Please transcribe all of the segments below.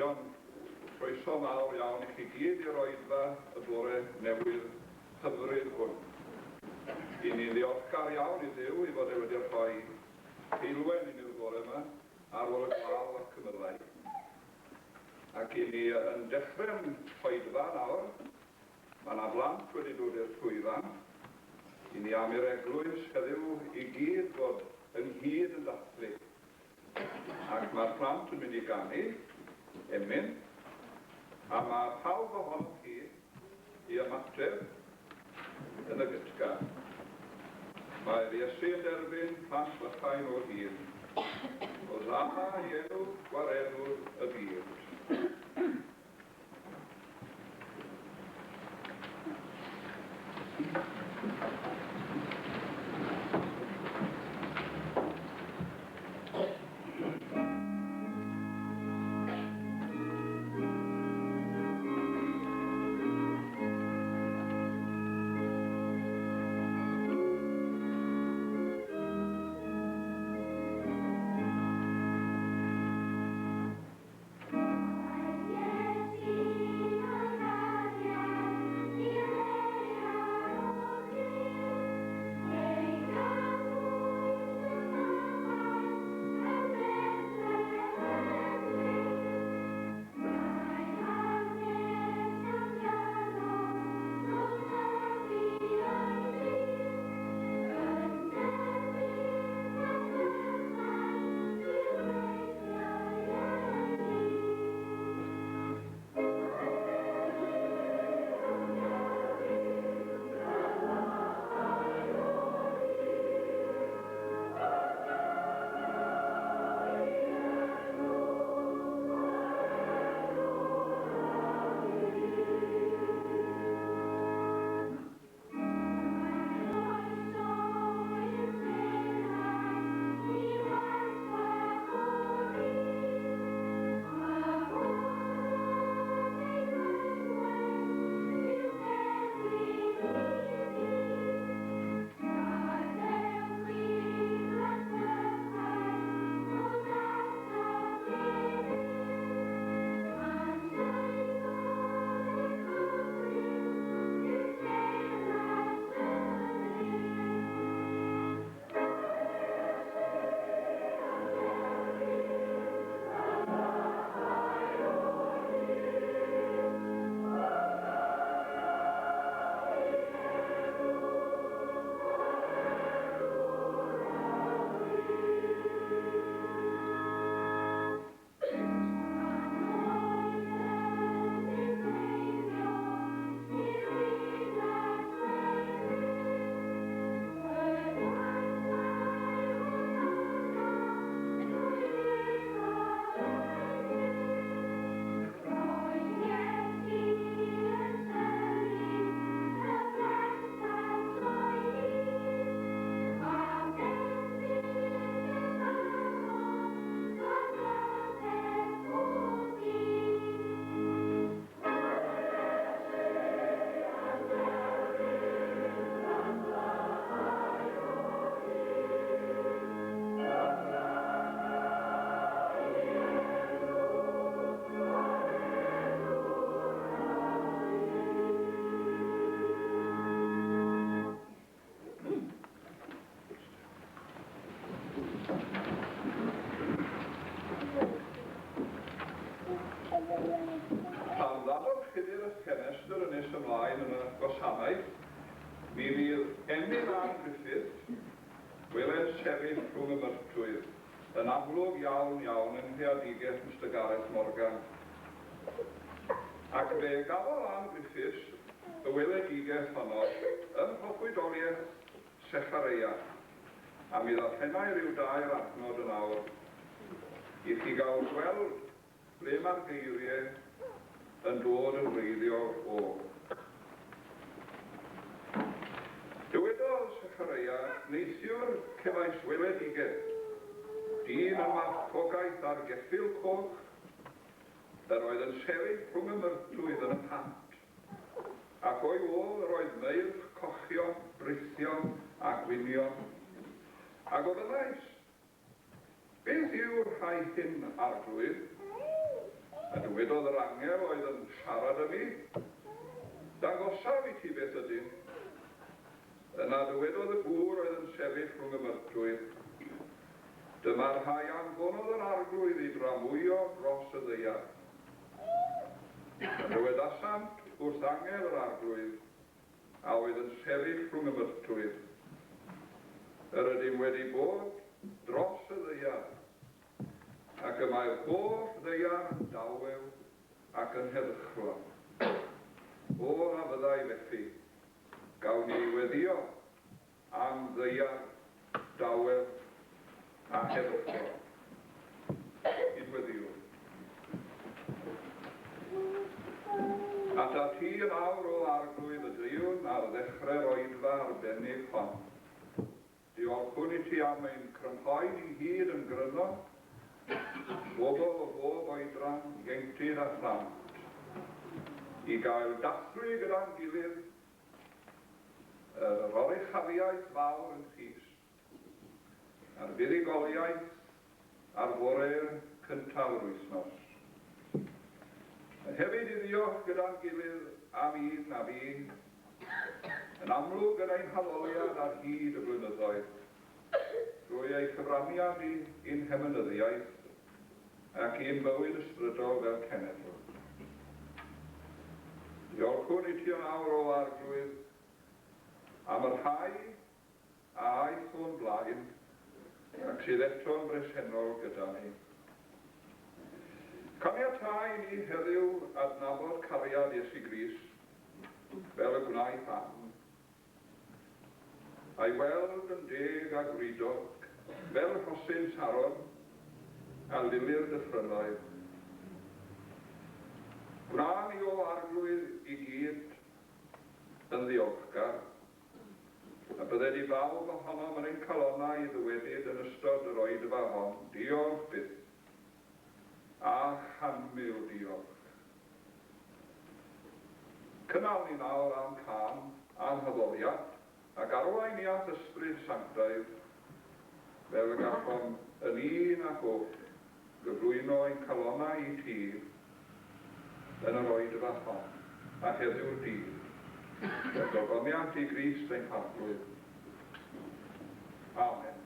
gyfeillion, croeso mawr iawn i chi gyd i'r oedfa y bore newydd hyfryd hwn. I ni'n ddiolchgar iawn i Dduw i fod e wedi rhoi heulwen i ni'r bore yma ar ôl y glaw a'r cymylau. Ac i ni yn dechrau'n oedfa nawr, mae 'na blant wedi dod i'r llwyfan. I ni am i'r eglwys heddiw i gyd fod ynghyd yn dathlu. Ac mae'r plant yn mynd i ganu emyn, a mae pawb ohonoch chi i ymateb yn y gytgan. Mae'r Iesu yn derbyn plant bychain o hyd. Hosanna i enw Gwaredwr y byd. Pan ddadorchuddir y ffenestr yn nes ymlaen yn y gwasanaeth, mi fydd Emyr Ann Griffiths, wele'n sefyll rhwng y myrtwydd, yn amlwg iawn iawn yng nghreadigaeth Mister Gareth Morgan. Ac fe gafodd Ann Griffiths y weledigaeth honno ym mhroffwydoliaeth Sechareia, a mi ddarllenai ryw dair adnod yn awr i chi gael gweld ble mae'r geiriau yn dod yn wreiddiol o. Dywedodd Sechareia, Neithiwr cefais weledigaeth, dyn yn marchogaeth ar geffyl coch, yr oedd yn sefyll rhwng y myrtwydd yn y pant. Ac o'i ôl yr oedd meirch cochion, brithion a gwynion. A gofynnais, Beth yw'r rhai hyn, Arglwydd? A dywedodd yr angel oedd yn siarad â mi, Dangosaf i ti beth ydynt. Yna dywedodd y gŵr oedd yn sefyll rhwng y myrtwydd, Dyma'r rhai anfonodd yr Arglwydd i dramwyo dros y ddaear. A dywedasant wrth angel yr Arglwydd, a oedd yn sefyll rhwng y myrtwydd, Yr ydym wedi bod dros y ddaear, ac y mae'r holl ddaear yn dawel ac yn heddychlon. O, na fyddai felly, gawn ni weddïo am ddaear dawel a heddychlon. Cydweddïwn. Atat ti yn awr, O Arglwydd, y deuwn ar ddechrau'r oedfa arbennig hon. Diolchwn i ti am ein crynhoi ni hyd yn gryno, bobl o bob oedran, ieuenctid a phlant, i gael dathlu gyda'n gilydd yr oruchafiaeth fawr yng Nghrist, a'r fuddugoliaeth ar fore cyntaf yr wythnos. A hefyd i ddiolch gyda'n gilydd am un a fu yn amlwg yn ein haddoliad ar hyd y blynyddoedd, drwy ei chyfraniad i'n hemynyddiaeth ac i'n bywyd ysbrydol fel cenedl. Diolchwn i ti yn awr, O Arglwydd, am y rhai a aeth o'n blaen ac sydd eto'n bresennol gyda ni. Caniatâ i ni heddiw adnabod cariad Iesu Grist fel y gwnaeth Ann, a'i weld yn deg a gwridog fel rhosyn Saron a lili'r dyffrynnoedd. Gwna ni, O Arglwydd, i gyd yn ddiolchgar. A bydded i bawb ohonom yn ein calonnau i ddywedyd yn ystod yr oedfa hon, Diolch byth, a chanmil diolch. Cynnal ni nawr â'n cân, a'n haddoliad, ac arwain ni â'th Ysbryd Sanctaidd, fel y gallom yn un ac oll gyflwyno ein calonnau i ti yn yr oedfa hon, a heddiw'r dydd, er gogoniant i Grist ein Harglwydd. Amen.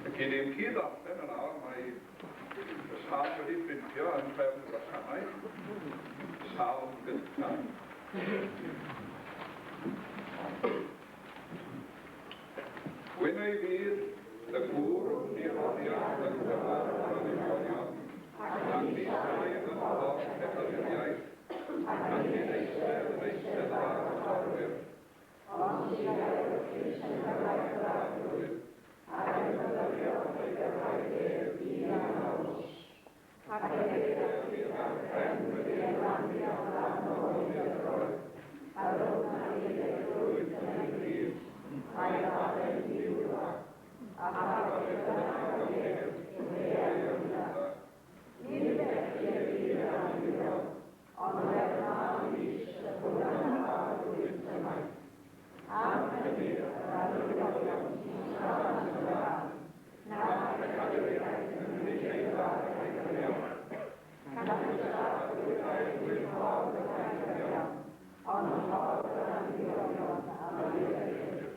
Ac i ni'n cyd-ddarllen yn awr, mae y salm wedi printio yn trefn gwasanaeth, salm gyntaf. Gwyn ei fyd, y gŵr di-roddiad yng nghyfarch yr annuwiolion, ac ni saif ym mhorth pechaduriaid, ac nid eistedd yn eisteddfa y torwyr. Ond sydd er wrthys yng nghyfraith yr Arglwydd, ac yn myfyrio wrth ei gyfraith ef ddydd a nos. Ac efe gyda phren wedi ei blannu ar lan o goedwigoedd, a rownd ar hyd ei ffrwyth yn ei bryd, a'i ddadl ddiwra, a pha beth bynnag a wneir, fe a lwydda. Nid felly y bydd yr annuwiol, ond fel mân fis y bwrdd ar y gwynt ymaith. Am hynny yr annuwiolion ni safant yn y farn, na phechaduriaid yng nghynulleidfa y rhai cyfiawn. Canys yr Arglwydd a elwir ffordd y rhai cyfiawn, ond ffordd yr annuwiolion a ddifethir.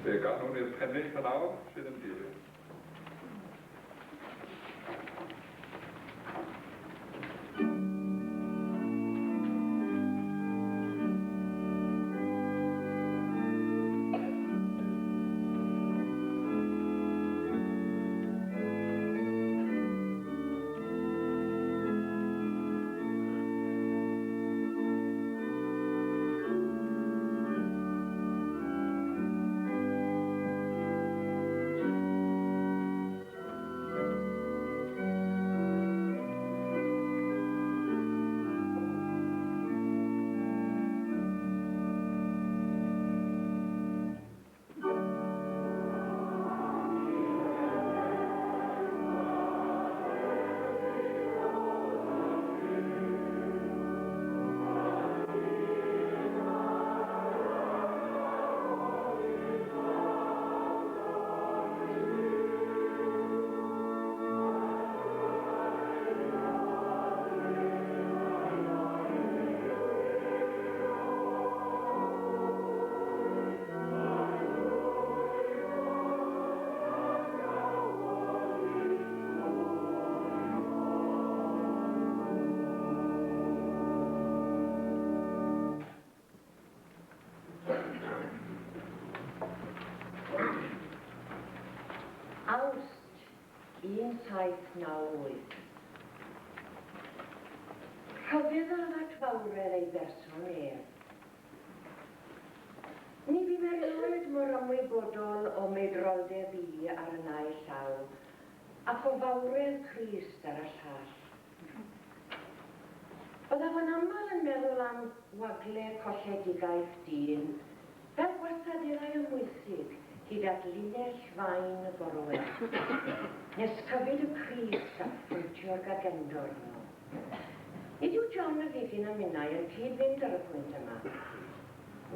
Fe ganwn i'r pennill yn awr sydd yn dilyn. 1798. Rhyfeddaf at fawredd ei berson ef. Ni fum erioed mor ymwybodol o meidroldeb i ar y naill llaw ac o fawredd Crist ar y llall. Byddaf yn aml yn meddwl am wagle colledigaeth dyn fel gwastadeddau ymwysig hyd at linell fain y gorwel, nes cyfyd y Crist a phwyntio'r gagendor yno. Nid yw John y Figyn a minnau yn cyd-fynd ar y pwynt yma.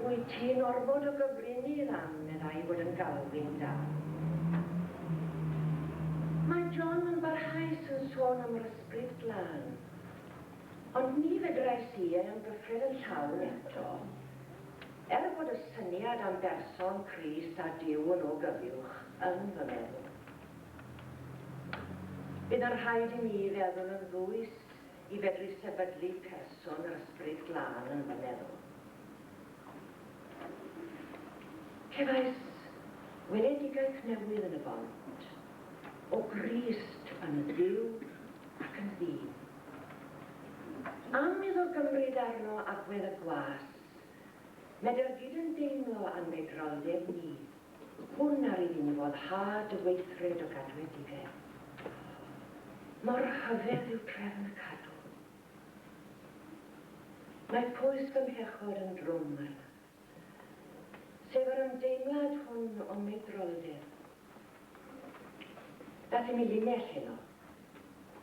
Wyt ti'n ormod o gyfrinydd am, meddai, fod yn Galfin da. Mae John yn barhaus yn sôn am yr Ysbryd Glân, ond ni fedrais i ei amgyffred yn llawn eto. Er bod y syniad am berson Crist a Duw yn o gyfuwch yn fy meddwl. Bydd yn rhaid i mi feddwl yn ddwys i fedru sefydlu person yr Ysbryd Glân yn fy meddwl. Cefais weledigaeth newydd yn y bont, o Grist yn Dduw ac yn ddyn. Am iddo gymryd arno agwedd y gwas, medr gydymdeimlo â'n medroldeb ni, hwn ar iddyn ni foddhad y weithred o gadwedigaeth. Mor rhyfedd yw trefn y cadw. Mae pwys fy mhechod yn drwm arnaf, sef yr ymdeimlad hwn o meidroldeb. Daeth i mi linell heno,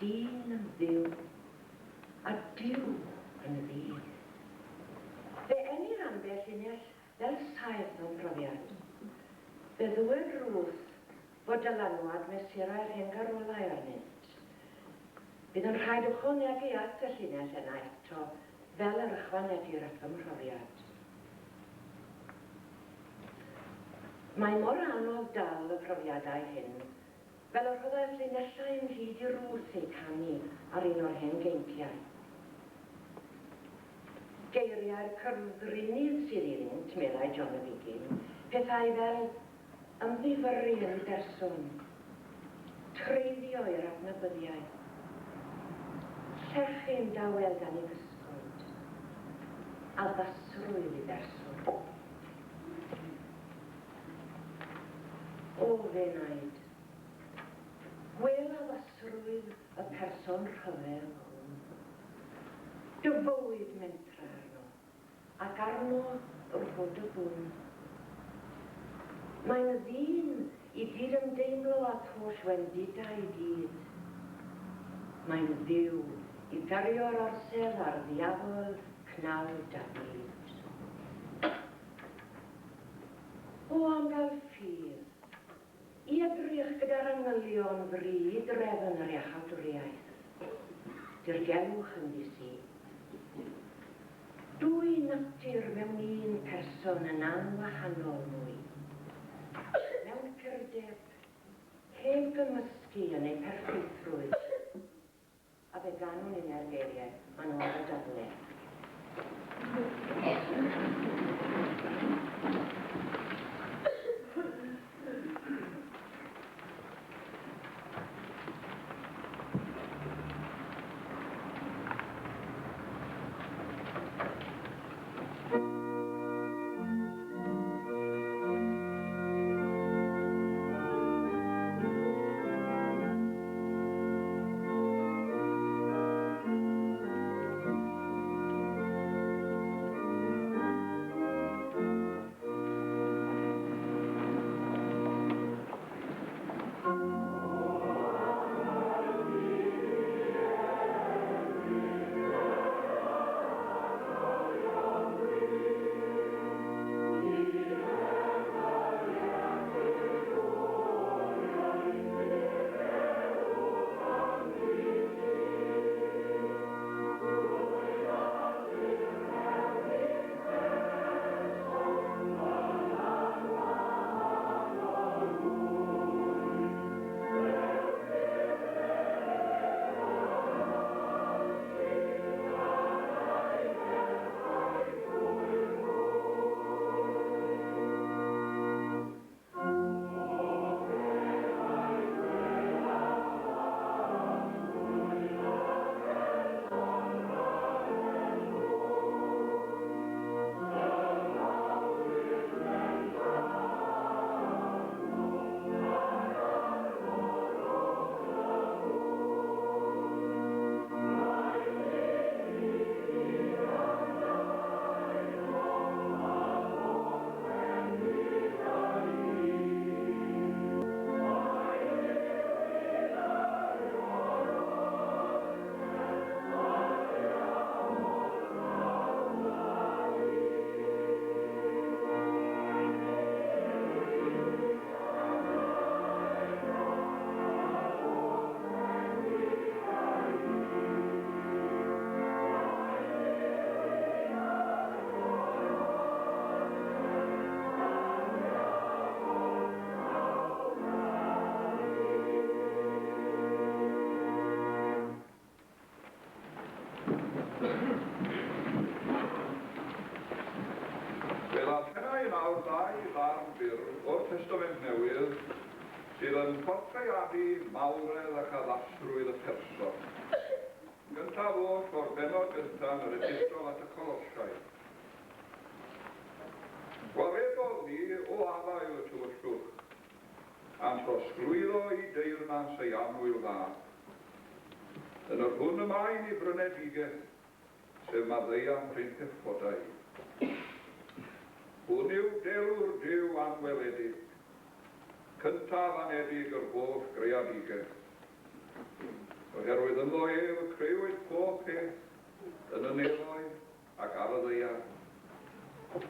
dyn yn Dduw, a Duw yn ddyn. Fe enir ambell linell fel saeth o'm profiad. Fe ddywed Ruth fod dylanwad mesurau'r hen garolau arnynt. Bydd yn rhaid ychwanegu at y llinell yna eto fel yr ychwanegir at fy mhrofiad. Mae mor anodd dal y profiadau hyn, fel y rhoddais linellau ynghyd i Ruth eu canu ar un o'r hen geinciau. Geiriau'r cyfrinydd sydd iddynt, meddai John y Bigyn, pethau fel ymddifyrru yn ei berson, treiddio i'r adnabyddiaeth, llechu'n dawel dan ei gysgod, addasrwydd i berson. O f'enaid, gwel addasrwydd y person rhyfedd hwn. Dy fywyd mentra arno, ac arno rhod y gwn. Mae'n ddyn i gydymdeimlo â'th holl wendidau i gyd. Mae'n Dduw i gario'r orsedd ar ddiafol cnawd a byd. O am gael ffydd, i edrych gyda'r angylion fri i drefn yr iachawdwriaeth. Dirgelwch ynddi sy. Dwy natur mewn un person yn anwahanol mwy. Mewn purdeb, heb gymysgu yn eu perffeithrwydd. A fe ganwn innau'r geiriau, maen nhw ar y dafle. Testament Newydd sydd yn portreadu mawredd ac addasrwydd y person. Gyntaf oll o'r bennod gyntaf yn yr Epistol at y Colosiaid. Gwaredodd ni o afael y tywyllwch, a'n trosglwyddo i deyrnas ei annwyl Fab. Yn yr hwn y mae ni brynedigaeth, sef maddeuant ein pechodau. Hwn yw delw'r Duw anweledig, cyntaf anedig yr holl greadigaeth. Oherwydd ynddo ef y crëwyd pob peth yn y nefoedd ac ar y ddaear,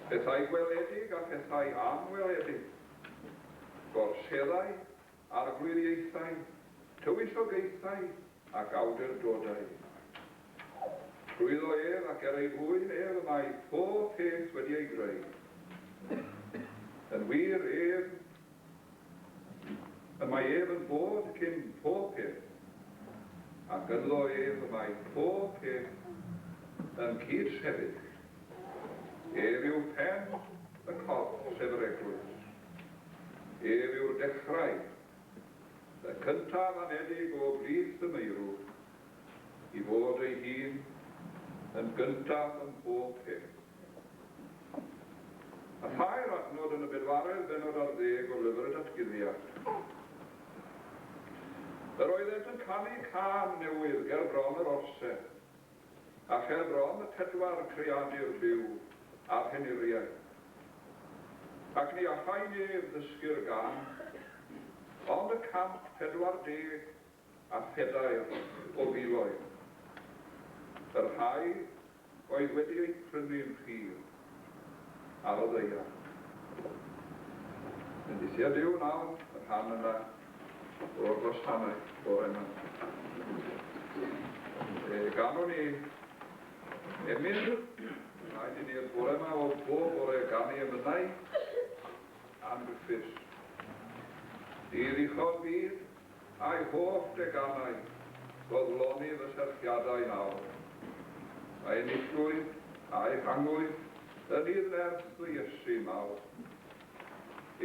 pethau gweledig a phethau anweledig, gorseddau, arglwyddiaethau, tywysogaethau ac awdurdodau. Trwyddo ef ac er ei fwyn ef y mae pob peth wedi ei greu. Yn wir, ef, y mae ef yn bod cyn pob peth, ac ynddo ef y mae pob peth yn cyd-sefyll. Ef yw pen y corff, sef yr eglwys. Ef yw'r dechrau, y cyntaf anedig o blith y meirw, i fod ei hun yn gyntaf ym mhob peth. A thair adnod yn y bedwaredd bennod ar ddeg o Lyfr y Datguddiad. Yr oeddent yn canu cân newydd ger bron yr orsedd, a cher bron y pedwar creadur byw a'r henuriaid. Ac ni allai neb ddysgu'r gân, ond y 144,000, y rhai oedd wedi eu prynu'n rhydd ar y ddaear. Bendithia Duw nawr y rhan yna o'r gwasanaeth bore yma. Fe ganwn ni emyn, rhaid i ni'r bore yma o bob bore ganu emynau Ann Griffiths. Ni ddichon byd a'i hoff deganau boddloni fy serchiadau nawr. Mae enillwyd a'i hangwyd yn nydd nerth fy Iesu mawr.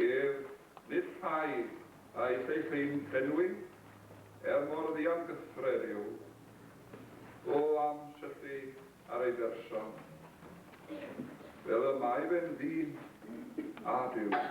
Ef, nid rhai a'i lleihau'n llenwi, er mor ddiamgyffred yw. O am syllu ar ei berson, fel y mae fe'n ddyn a Duw.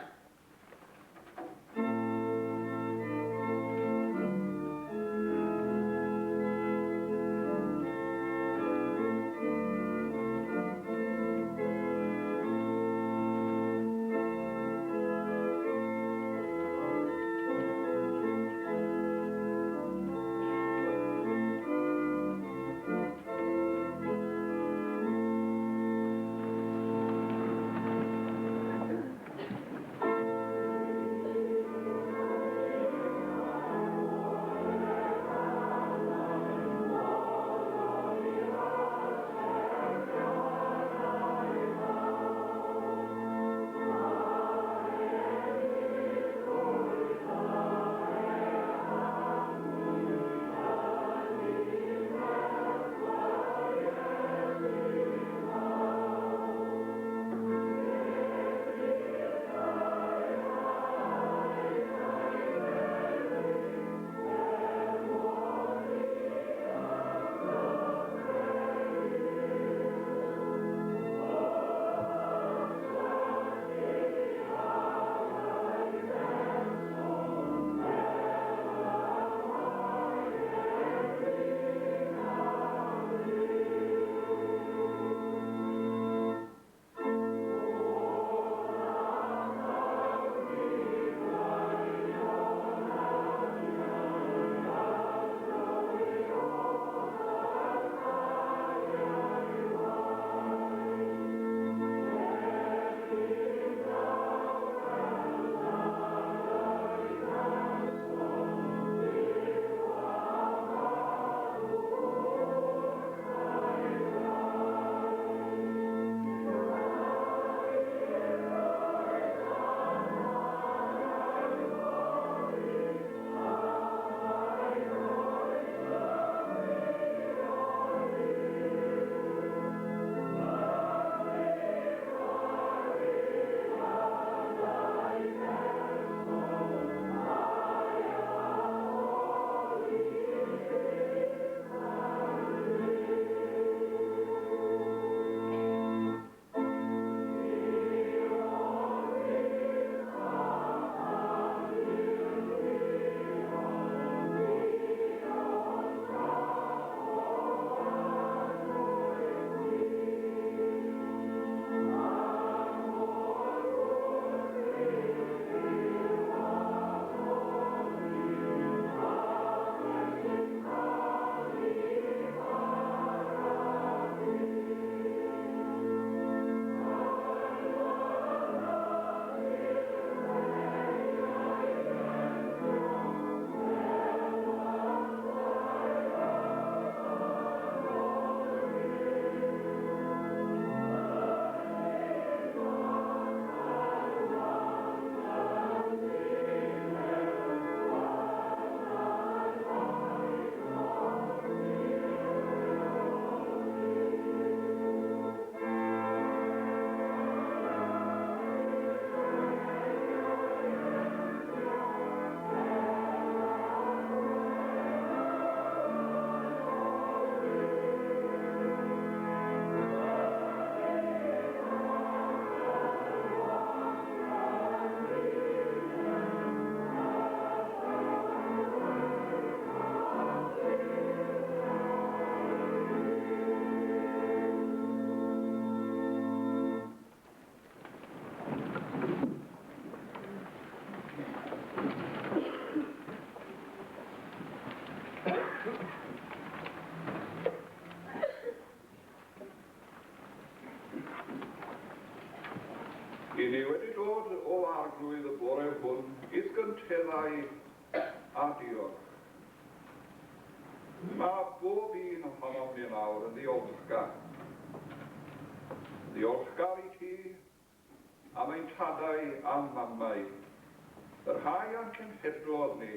Arglwydd y bore hwn i'th gynteddau a diolch. Mae bob un ohonom ni nawr yn ddiolchgar. Ddiolchgar i ti am ein tadau a'n mamau, y rhai a'n cenhedlodd ni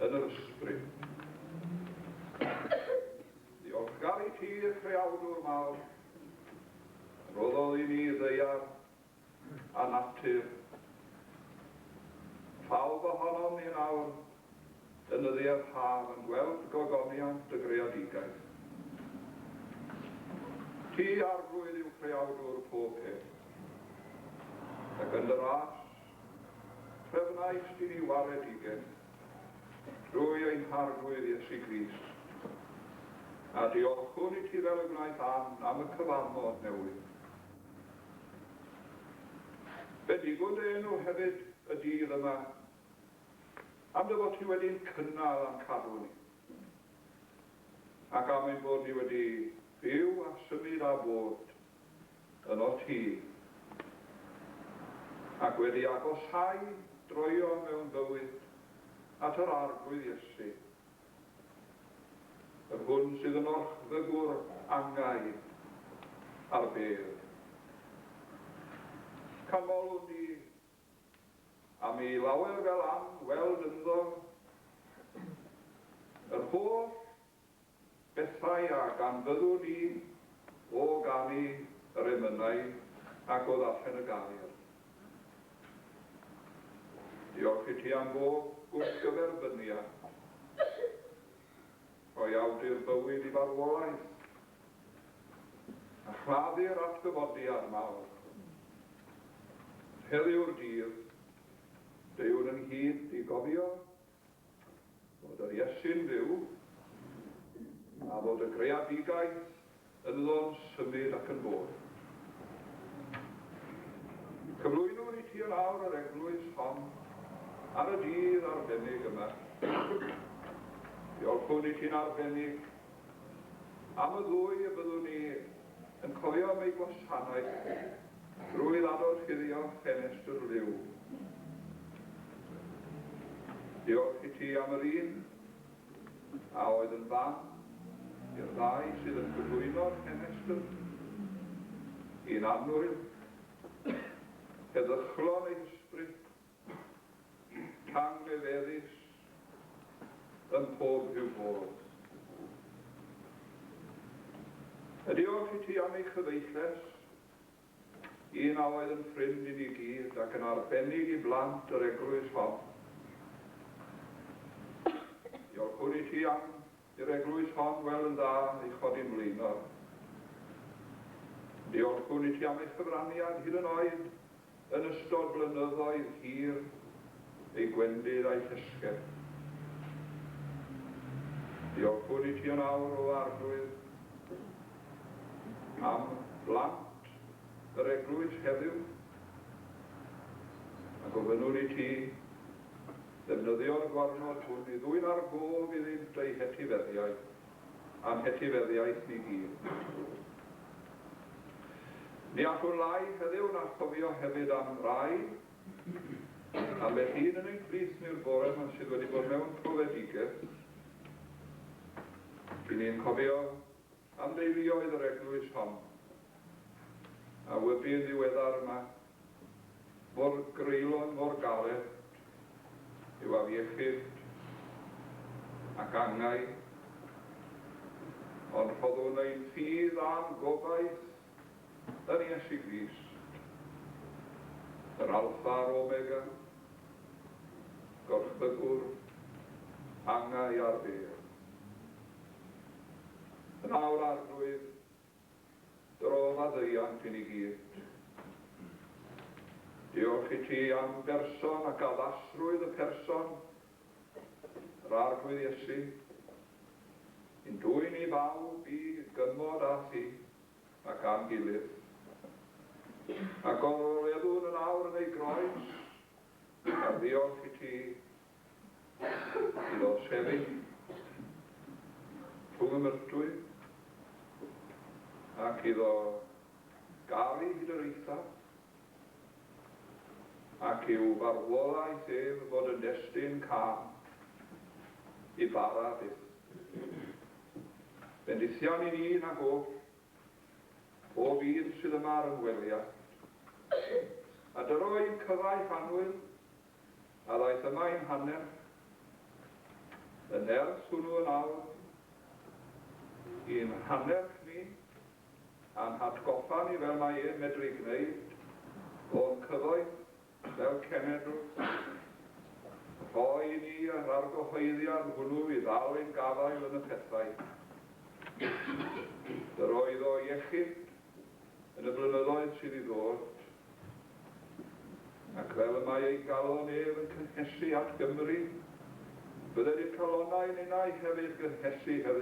yn yr ysbryd. Diolchgar i ti, y Creawdwr mawr, roddodd i ni ddaear a natur. Pawb ohonom ni nawr yn nyddiau'r haf yn gweld gogoniant y greadigaeth. Ti, Arglwydd, yw creawdwr pob peth. Ac yn dy ras, trefnaist i ni waredigaeth drwy ein Harglwydd Iesu Grist. A diolchwn i ti fel y gwnaeth Ann am y cyfamod newydd. Bendigwn dy enw hefyd y dydd yma, am dy fod ti wedi'n cynnal a'n cadw ni, ac am ein bod ni wedi byw a symud a bod ynot ti, ac wedi agoshau droeon mewn bywyd at yr Arglwydd Iesu, yr hwn sydd yn orchfygwr angau a'r bedd. Canmolwn di am i lawer fel am weld ynddo yr holl bethau a ganfyddwn ni o ganu yr emynau ac o ddarllen y gair. Diolch i ti am bob gwrthgyferbyniad, rhoi awdur bywyd i farwolaeth, a chladdu'r atgyfodiad mawr. Heddiw'r dydd, deuwn ynghyd i gofio fod yr Iesu'n fyw, a fod y greadigaeth ynddo'n symud ac yn bod. Cyflwynwn i ti yn awr yr eglwys hon ar y dydd arbennig yma. Diolchwn i ti'n arbennig am y ddwy y byddwn ni yn cofio am eu gwasanaeth drwy ddadorchuddio ffenestr liw. Diolch i ti am yr un a oedd yn fam i'r ddau sydd yn cyflwyno'r ffenestr, un annwyl, heddychlon ei hysbryd, tangnefeddus ym mhob rhyw fodd. A diolch i ti am ei chyfeilles, un a oedd yn ffrind i ni gyd ac yn arbennig i blant yr eglwys hon. Diolchwn i ti am i'r eglwys hon weld yn dda ei chodi'n flaenor. Diolchwn i ti am ei chyfraniad hyd yn oed yn ystod blynyddoedd hir ei gwendid a'i llesgedd. Diolchwn i ti yn awr, O Arglwydd, am blant yr eglwys heddiw, a gofynnwn i ti ddefnyddio'r gwarnod hwn i ddwyn ar gof iddynt eu hetifeddiaeth a'n hetifeddiaeth ni gyd. Ni allwn lai heddiw na chofio hefyd am rai, ambell un yn ein plith ni'r bore yma sydd wedi bod mewn profedigaeth. Ry'n ni'n cofio am deuluoedd yr eglwys hon, a wybu yn ddiweddar yma mor greulon, mor galed yw afiechyd ac angau, ond rhoddwn ein ffydd a'n gobaith yn Iesu Grist, yr Alffa a'r Omega, gorchfygwr angau a'r bedd. Yn awr, Arglwydd, dro faddeuant i ni gyd. Diolch i ti am berson ac addasrwydd y person, yr Arglwydd Iesu, i'n dwyn i bawb i gymod â thi ac â'n gilydd. A gorfoleddwn yn awr yn ei groes, a ddiolch i ti iddo sefyll rhwng y myrtwy ac iddo garu hyd yr eithaf. Ac i'w farwolaeth ef fod yn destun cân i bara byth. Bendithion i ni nag oll, pob un sydd yma ar ymweliad. A dyro i'n cyfaill annwyl, a ddaeth yma i'n hanner, y nerth hwnnw yn awr, i'n hannerch ni, a'n hatgoffa ni fel mae e'n medru gwneud, o'n cyfoeth fel cenedl. Rhoi i ni yr argyhoeddiad hwnnw i ddal ein gafael yn y pethau. Yr oedd o iechyd yn y blynyddoedd sydd i ddod, ac fel y mae ei galon ef yn cynhesu at Gymru, bydded i'n calonnau ninnau hefyd gynhesu heddiw.